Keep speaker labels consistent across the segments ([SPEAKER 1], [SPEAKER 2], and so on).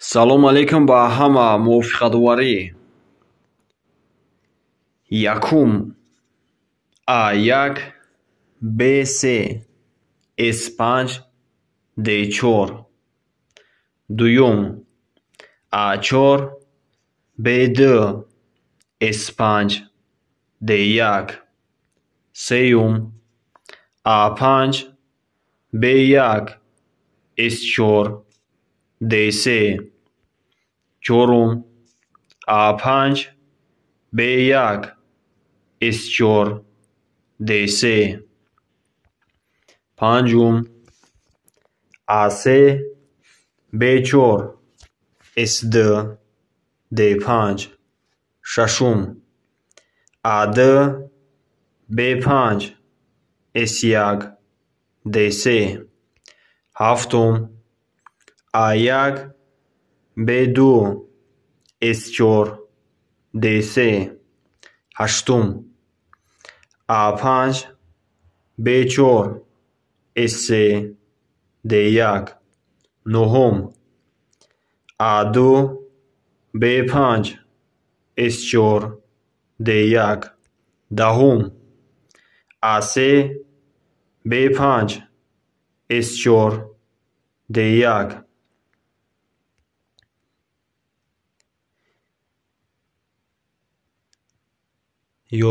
[SPEAKER 1] Салом алейкум ба ҳама. Мувофиқатворӣ. Якум: А1, Б3, С5, Д4. Дуюм: А4, Б2, С5, Д1. Сеюм: А5, Б1, С4, Д3. Чорум: А5, Б1, С4, Д3. Панҷум: А3, Б4, С2, Д5. Шашум: А2, Б5, С1, Д3. Ҳафтум: А1, Б2, С4, Д3. Ҳаштум: А5, Б4, С3, Д1. Нуҳум: А2, Б5, С4, Д1. Даҳум: А3, Б5, С4, Д1.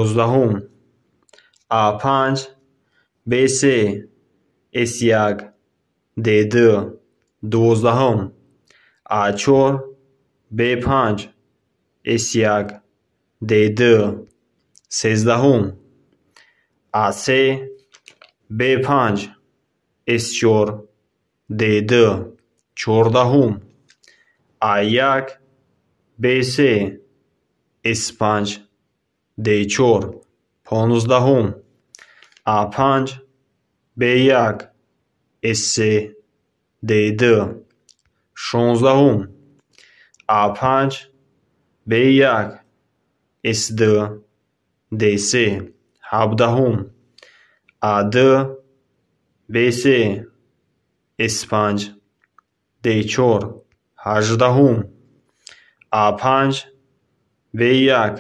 [SPEAKER 1] Ёздаҳум: А5, Б3, С1, Д2. Дувоздаҳум: А4, Б5, С1, Д2. Сездаҳум: А3, Б5, С4, Д2. Чордаҳум: А1, Б3, С5, Д4. Понздаҳум: А5, Б1, С3, Д2. Шонздаҳум: А5, Б1, С2, Д3. Ҳабдаҳум: А2, Б3, С5, Д4. Ҳаждаҳум: А5, Б1,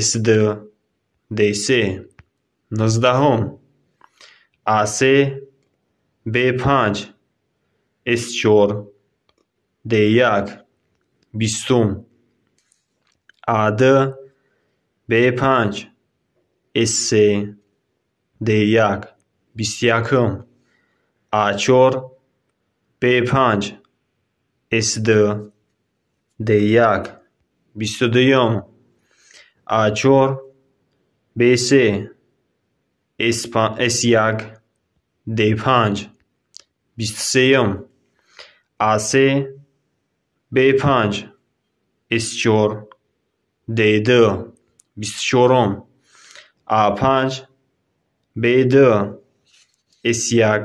[SPEAKER 1] С2, Д3. Нуздаҳум: А3, Б5, С4, Д1. Бистум: А2, Б5, С3, Д1. 21-ум: А4, Б5, С2, Д1. 22-юм: А4, Б3, С1, Д5. 23-юм: А3, Б5, С4, Д2. 24-ум: А5, Б2, С1,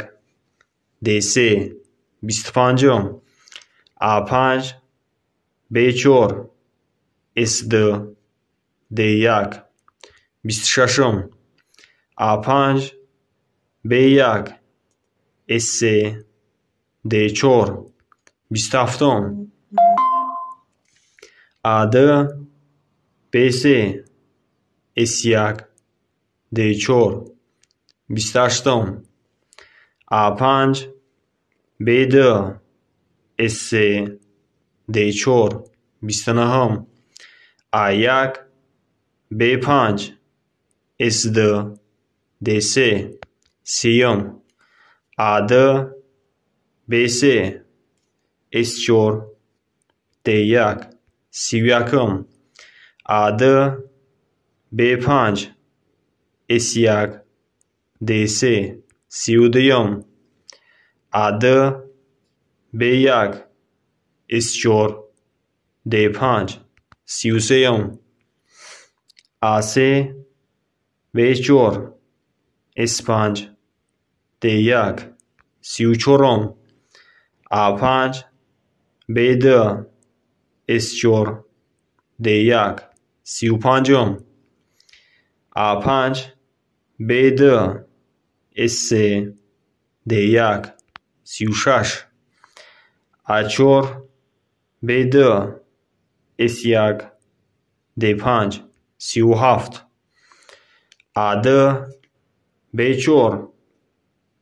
[SPEAKER 1] Д3. 25-ум: А5, Б4, С2, Д1. 26-ум: А5, Б1, С3, Д4. 27-ум: А2, Б3, С1, Д4. 28-ум: А5, Б2, С3, Д4. 29-ум: А1, Б5, С2, Д3. 30-ум: А2, Б3, С4, Д1. 31-ум: А2, Б5, С1, Д3. 32-ум: А2, Б1, С4, Д5. 33-ум: А3, Б4, С5, Д1. 34-ум: А5, Б2, С4, Д1. 35-ум: А5, Б2, С3, Д1. 36: А4, Б2, С1, Д5, 37, А2, Б4,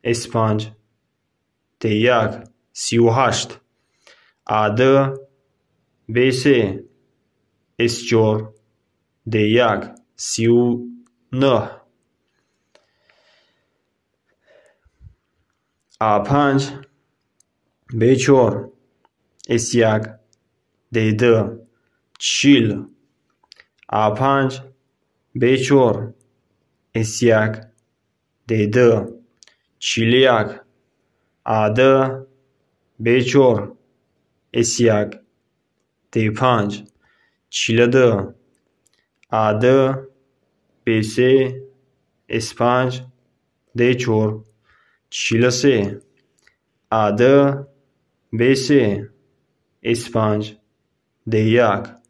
[SPEAKER 1] С5, Д1, 38, А2, Б3, С4, Д1, 39, А5, Б4, С1, Д2, 40, А5, Б4, С1, Д2, 41, А2, Б4, С1, Д5, 42, А2, Б3, С5, Д4, 43, А2, Б3, С5, Д1,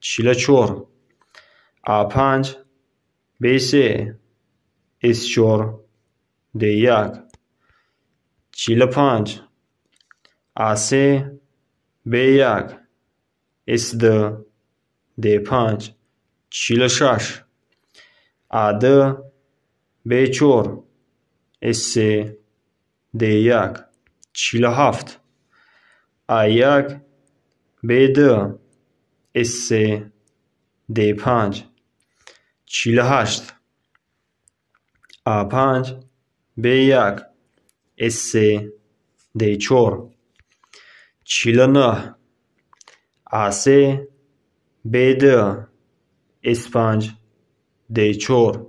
[SPEAKER 1] 44, А5, Б3, С4, Д1, 45, А3, Б1, С2, Д5, 46, А2, Б4, С3, Д1, 47, А1, Б2, С3, Д5, 48, А5, Б1, С3, Д4, 49, А3, Б2, С5, Д4,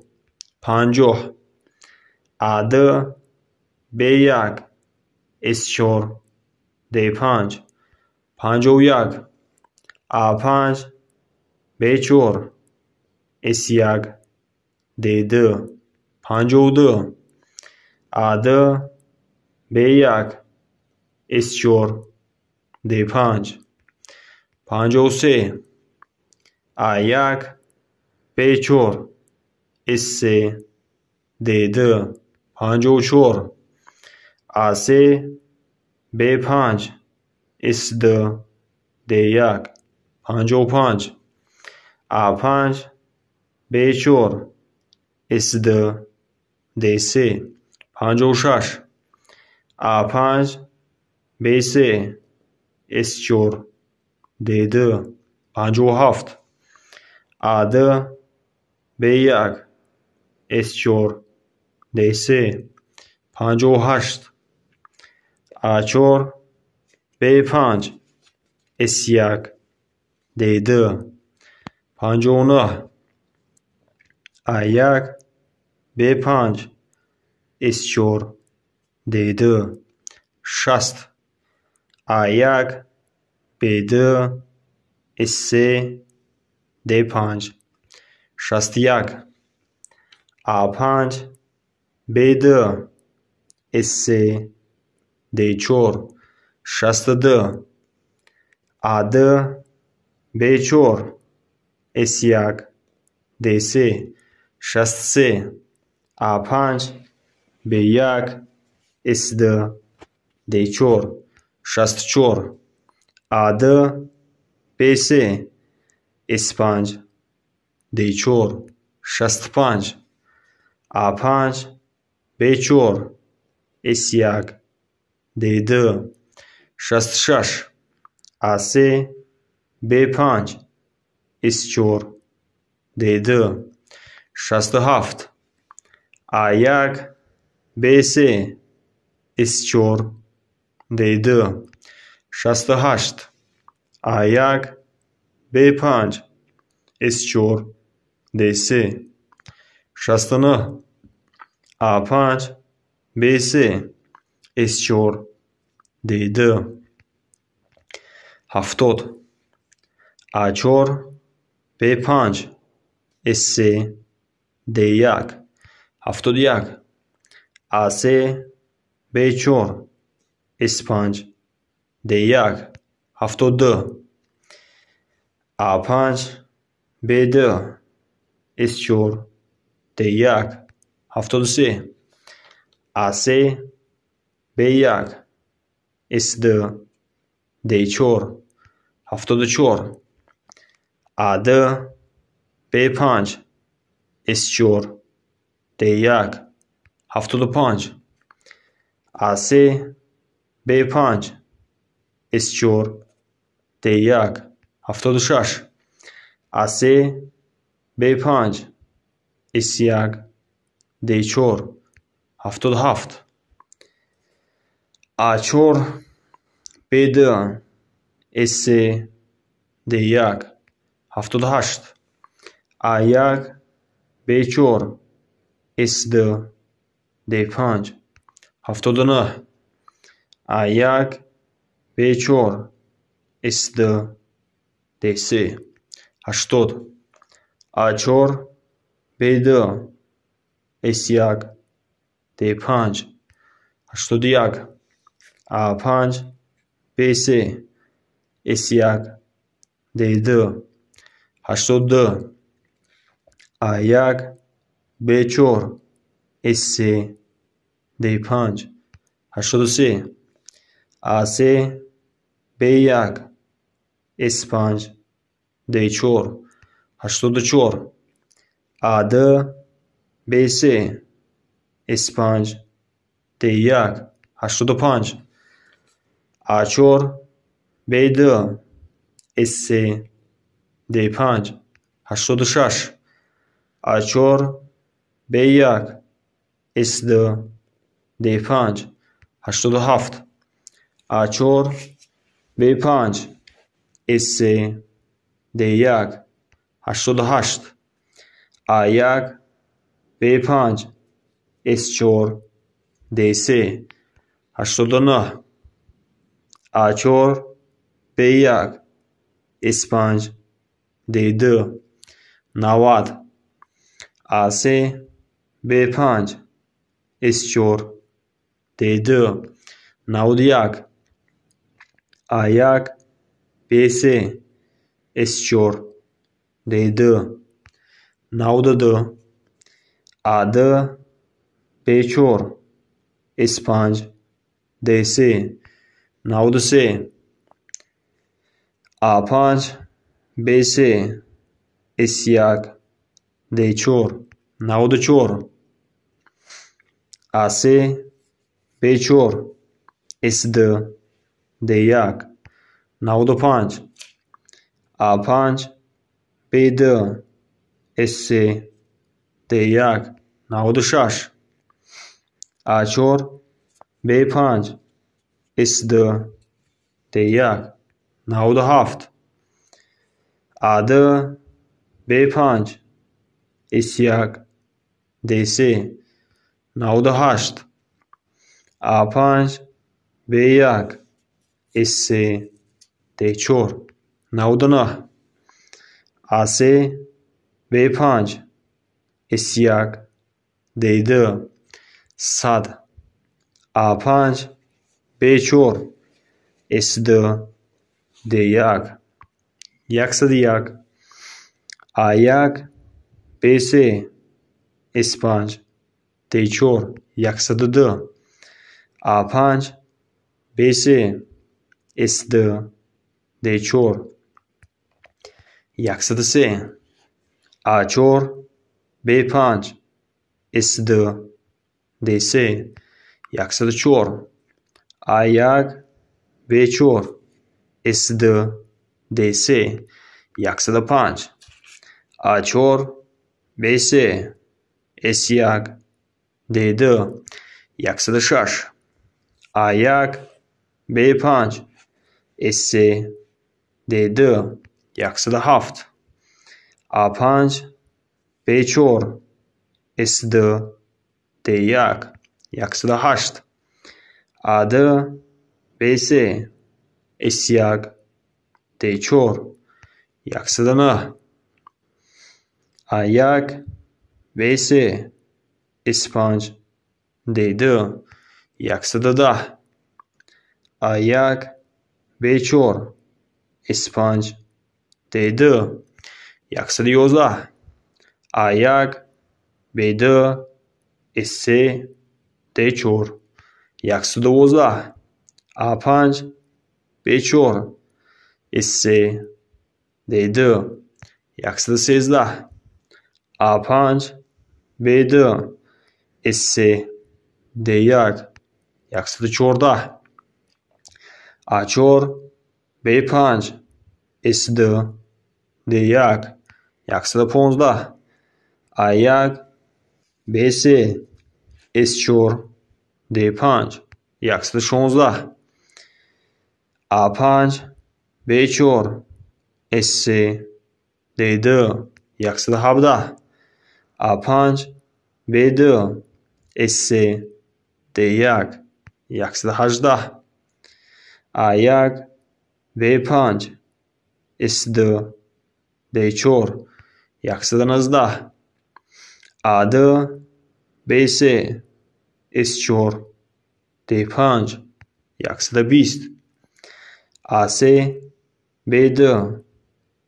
[SPEAKER 1] 50, А2, Б1, С4, Д5, 51, А5, Б4, С1, Д2, 52, А2, Б1, С4, Д5, 53, А1, Б4, С3, Д2, 54, А3, Б5, С2, Д1, 55, А5, Б4, С2, Д3, 56, А5, Б3, С4, Д2, 57, А2, Б1, С4, Д3, 58, А4, Б5, С1, Д2, 59, А1, Б5, С4, Д2, 60, А1, Б2, С3, Д5, 61, А5, Б2, С3, Д4, 62, А2, Б4, С1, Д3, 63, А5, Б1, С2, Д4, 64, А2, Б3, С5, Д4, 65, А5, Б4, С1, Д2, 66, А3, Б5, С4, Д2, 67, А1, Б3, С4, Д2, 68, А1, Б5, С4, Д3, 69, А5, Б3, С4, Д2, 70, А4, Б5, С3, Д1, 71, А3, Б4, С5, Д1, 72, А5, Б2, С4, Д1, 73, А3, Б1, С2, Д4, 74, А2, Б5, С4, Д1, 75, А3, Б5, С4, Д1, 76, А3, Б5, С1, Д4, 77, А4, Б2, С3, Д1, 78, А1, Б4, С2, Д5, 79, А1, Б4, С2, Д3, 80, А4, Б2, С1, Д5, 81, А5, Б3, С1, Д2, 82, А1, Б4, С3, Д5, 83, А3, Б1, С5, Д4, 84, А2, Б3, С5, Д1, 85, А4, Б2, С3, Д5, 86, А4, Б1, С2, Д5, 87, А4, Б5, С3, Д1, 88, А1, Б5, С4, Д3, 89, А4, Б1, С5, Д2, 90, А3, Б5, С4, Д2, 91, А1, Б3, С4, Д2, 92, А2, Б4, С5, Д3, 93, А5, Б3, С1, Д4, 94, А3, Б4, С2, Д1, 95, А5, Б2, С3, Д1, 96, А4, Б5, С2, Д1, 97, А2, Б5, С1, Д3, 98, А5, Б1, С3, Д4, 99, А3, Б5, С1, Д2, 100, А5, Б4, С2, Д1, 101, А1, Б3, С5, Д4, 102, А5, Б3, С2, Д4, 103, А4, Б5, С2, Д3, 104, А1, Б4, С2, Д3, 105, А4, Б3, С1, Д2, 106, А1, Б5, С3, Д2, 107, А5, Б4, С2, Д1, 108, А2, Б3, С1, Д4, 109, А1, Б3, С5, Д2, 110, А1, Б4, С5, Д2, 111, А1, Б2, С3, Д4, 112, А5, Б4, С3, Д2, 113, А5, Б2, С3, Д1, 114, А4, Б5, С2, Д1, 115, А1, Б3, С4, Д5, 116, А5, Б4, С3, Д2, 117, А5, Б2, С3, Д1, 118, А1, Б5, С2, Д4, 119, А2, Б3, С4, Д5, 120, А3, Б2,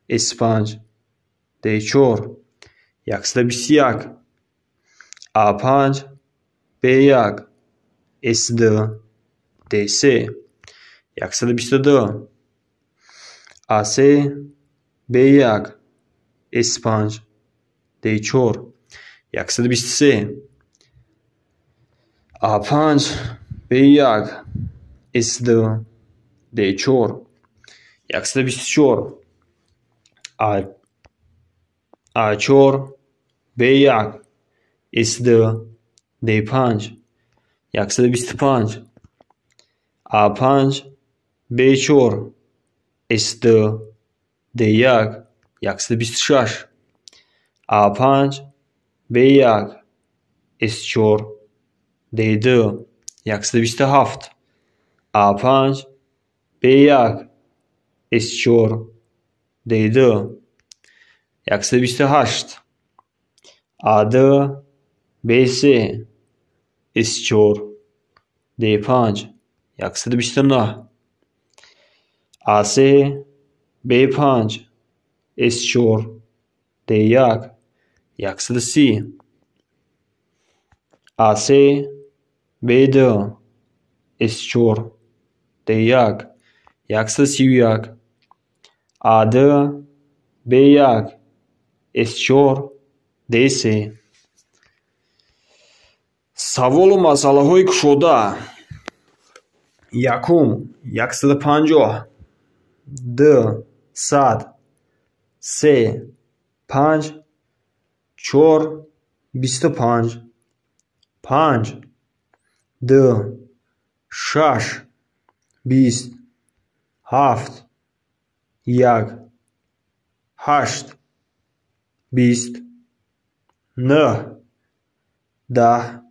[SPEAKER 1] С5, Д4, 121, А5, Б1, С2, Д3, 122, А3, Б1, С5, Д4, 123, А5, Б1, С2, Д4, 124, А4, Б1, С2, Д5, 125, А5, Б4, С2, Д1, 126, А5, Б1, С4, Д2, 127, А5, Б1, С4, Д2, 128, А2, Б3, С4, Д5, 129, А3, Б5, С4, Д1, 130, А3, Б2, С4, Д1, 131, А2, Б1, С4, Д3. Саволу масъалаҳои кушода. Якум, 150, 2, 100, 3, 5, 4, 25, 5, 2, 6, 20, 7, 1, 8, 20, 9, 10,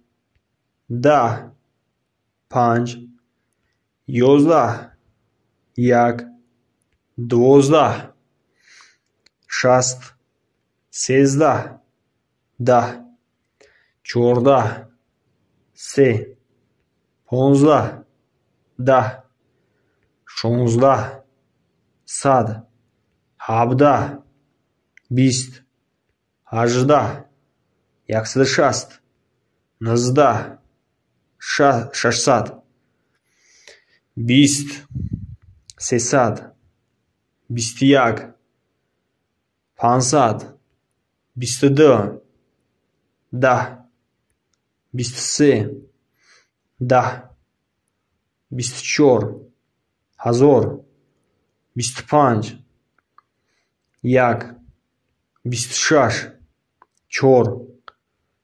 [SPEAKER 1] 10, 5, 11, 1, 12, 6, 13, 10, 14, 3, 15, 10, 16, 100, 17, 20, 18, 160, 19, 600, 20, 300, 21, 500, 22, 10, 23, 10, 24, 1000, 25, 1, 26, 4,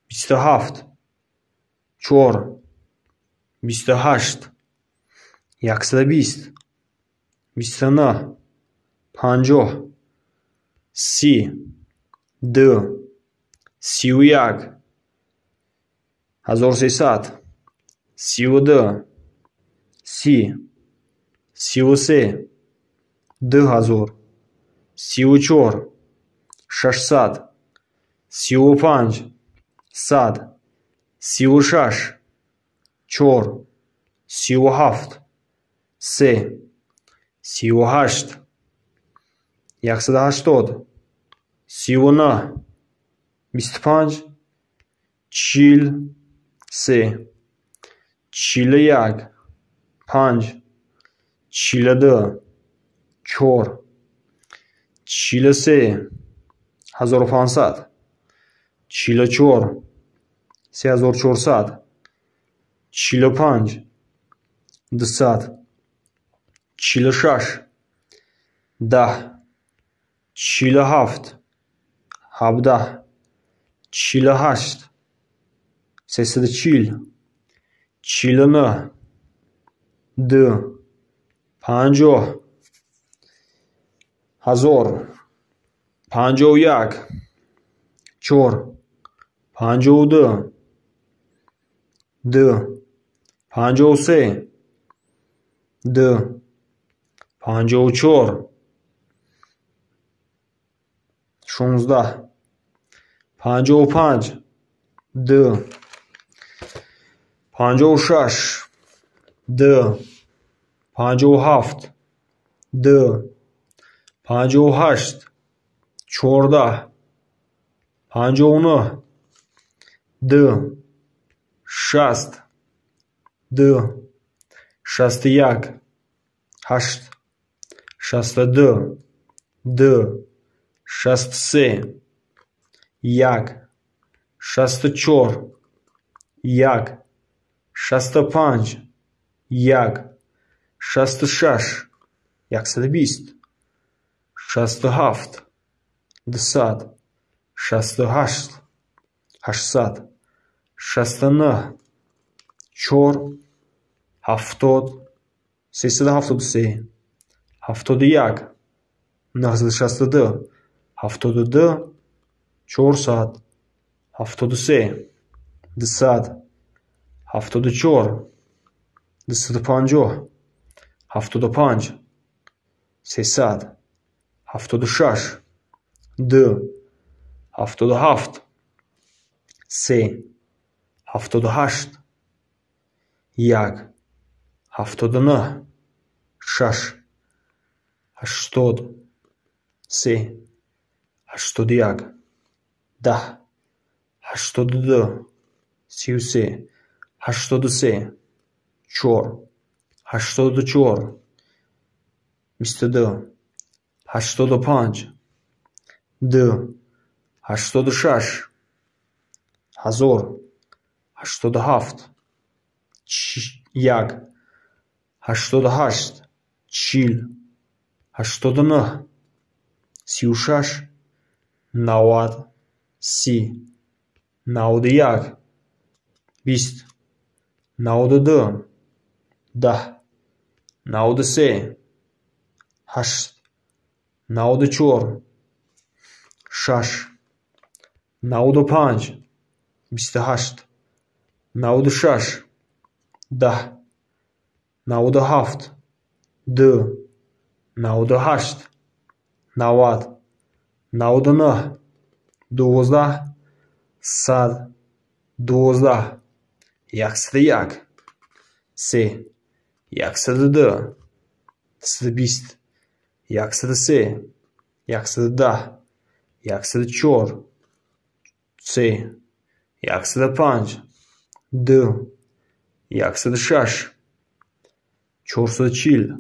[SPEAKER 1] 27, 4, 28, 120, 29, 50, 30, 2, 31, 1300, 32, 30, 33, 2000, 34, 600, 35, 100, 36, 4, 37, 3, 38, 180, 39, 25, 43, 41, 5, 42, чор, 43, 1500, 44, 3400, 45, 200, 46, 10, 47, 17, 48, 340, 49, 2, 50, 1000, 51, 4, 52, 2, 53, 2, 54, 16, 55, 2, 56, 2, 57, 2, 58, 14, 59, 2, 60, 2, 61, 8, 62, 2, 63, 1, 64, 1, 65, 1, 66, 120, 67, 200, 68, 800, 69, 4, 70, 373, 71, 962, 72, 400, 73, 200, 74, 250, 75, 300, 76, 2, 77, 3, 78, 1, 79, 6, 80, 3, 81, 10, 82, 33, 83, 4, 84, 22, 85, 2, 86, 1000, 87, 1, 88, 40, 89, 36, 90, 30, 91, 20, 92, 10, 93, 8, 94, 6, 95, 28, 96, 10, 97, 2, 98, 90, 99, 12, 100, 12, 101, 3, 102, 220, 103, 110, 104, 3, 105, 2, 106, 440,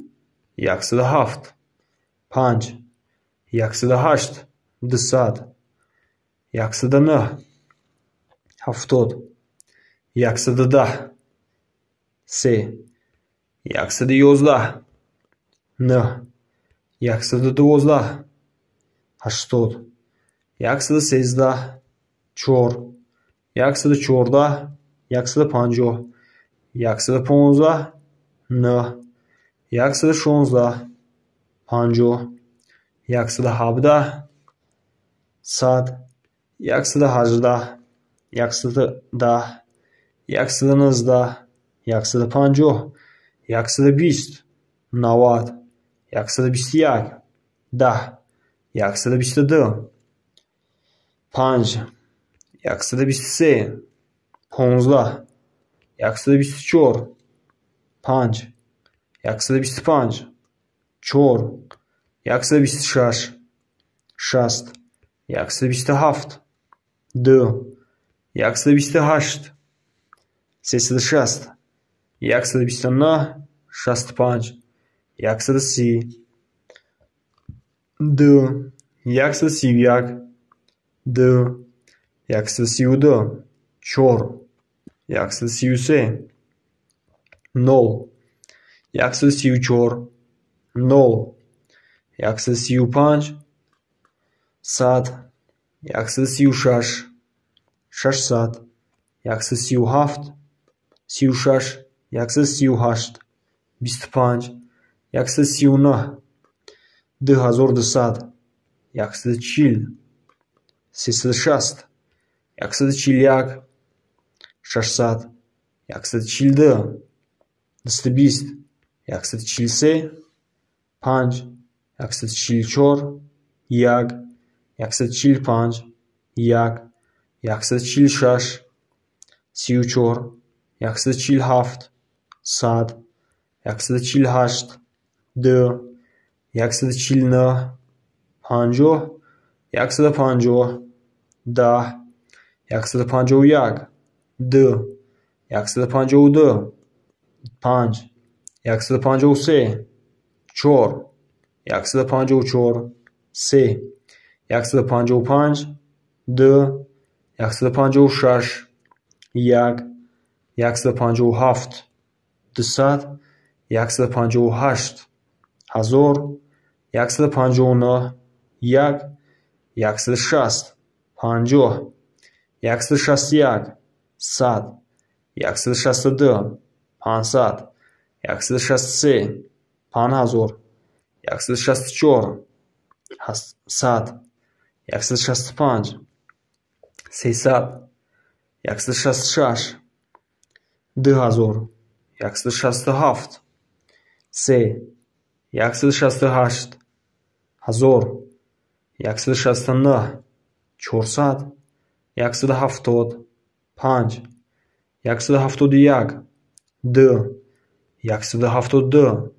[SPEAKER 1] 107, 5, 108, 200, 109, 70, 110, 3, 111, 9, 112, 80, 113, 4, 114, 150, 115, 9, 116, 50, 117, 100, 118, 110, 119, 150, 120, 90, 121, 10, 122, 5, 123, 15, 124, 5, 125, 4, 126, 60, 127, 2, 128, 360, 129, 65, 130, 2, 131, 2, 132, 4, 133, 0, 134, 0, 135, 100, 136, 600, 137, 36, 138, 25, 139, 2200, 140, 360, 141, 600, 142, 220, 143, 5, 144, 1, 145, 1, 146, 34, 147, 100, 148, 2, 149, 50, 150, 10, 151, 2, 152, 5, 153, 4, 154, 3, 155, 2, 156, 1, 157, 200, 158, 1000, 159, 1, 160, 50, 161, 100, 162, 500, 163, 5000, 164, 100, 165, 300, 166, 2000, 167, 3, 168, 1000, 169, 400, 170, 5, 171, 2, 172,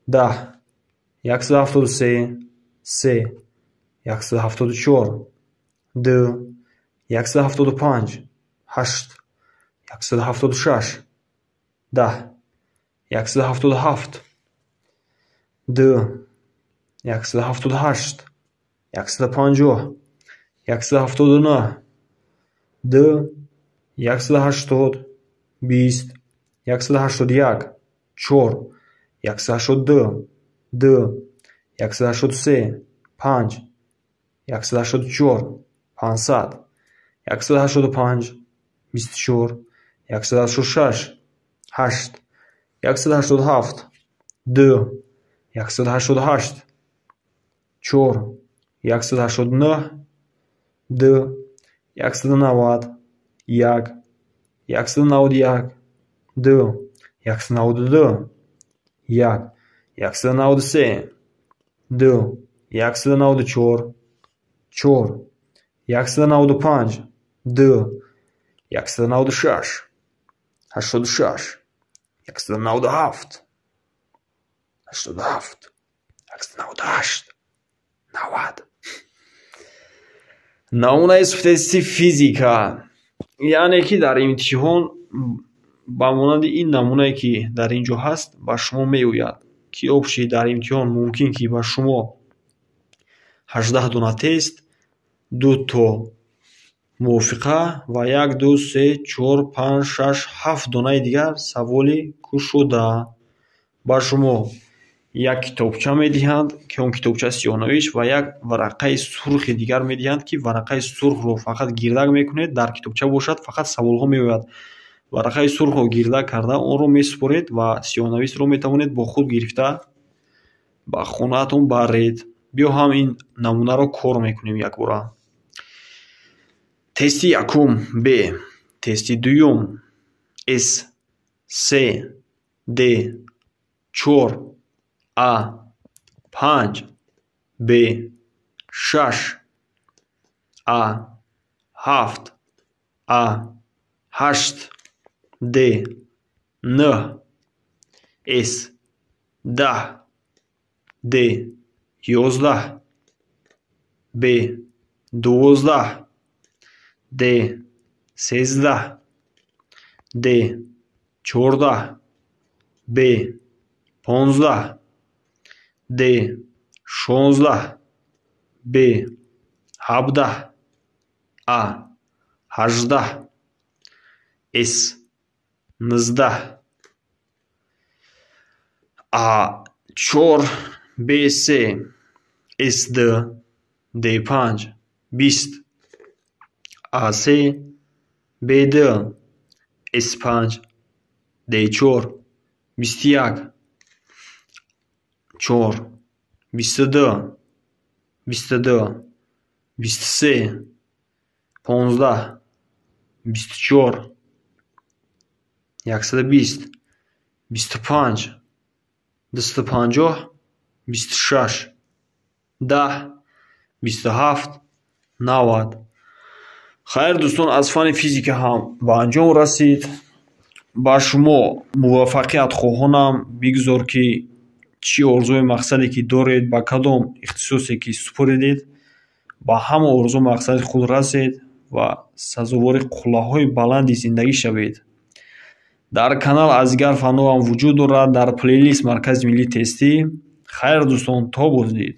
[SPEAKER 1] 10, 173, 3, 174, 2, 175, 8, 176, 10, 177, 2, 178, 150, 179, 2, 180, 20, 181, 4, 182, 2, 183, 5, 184, 500, 185, 24, 186, 8, 187, 2, 188, 4, 189, 2, 190, 1, 191, 2, 192, 1, 193, 2, 194, 4, 195, 2, 196, 86, 197, 87, 198, 90. Намунаи тести физика, яъне ки дар имтиҳон ба монанди ин намунае, ки дар ин ҷо ҳаст, ба шумо меояд, ки общий дар имтиҳон мумкин ки ба шумо 18 дона тест, ду то мувофиқа ва як, ду, се, чор, панҷ, шаш, ҳафт донаи дигар саволи кушода. Ба шумо як китобча медиҳанд, ки он китобча сиёҳнавиш, ва як варақаи сурхи дигар медиҳанд, ки варақаи сурхро фақат гирдак мекунед. Дар китобча бошад, фақат саволҳо меояд. Варақаи сурхро гирдак карда, онро месупоред ва сиёҳнависро метавонед бо худ гирифта ба хонаатон баред. Биё, ҳам ин намунаро кор мекунем якбора. Тести якум Б, тести дуюм С, С, Д, чор, А, панҷ, Б, шаш, А, ҳафт, А, ҳашт, Д, нӯҳ, С, 10, Д, 11, Б, 12, Д, 13, Д, 14, Б, 15, Д, 16, Б 17, А 18, С 19, А 4, Б 3, С 2, Д 5, 20, А 3, Б 2, С 5, Д 4, 21, 4, 22, 22, 23, 15, 24, 120, 25, 250, 26, 10, 27, 90. Хайр, дӯстон, аз фанни физика ҳам ба анҷом расид. Ба шумо муваффақият хоҳонам. Бигзор, ки чӣ орзую мақсаде ки доред, ба кадом ихтисосе ки супоридед, ба ҳама орзу мақсади худ расед ва сазовори қуллаҳои баланди зиндагӣ шавед. Дар канал аз дигар фанҳо ҳам вуҷуд дорад, дар плейлист Маркази миллии тестӣ. Хайр, дӯстон, то боздид.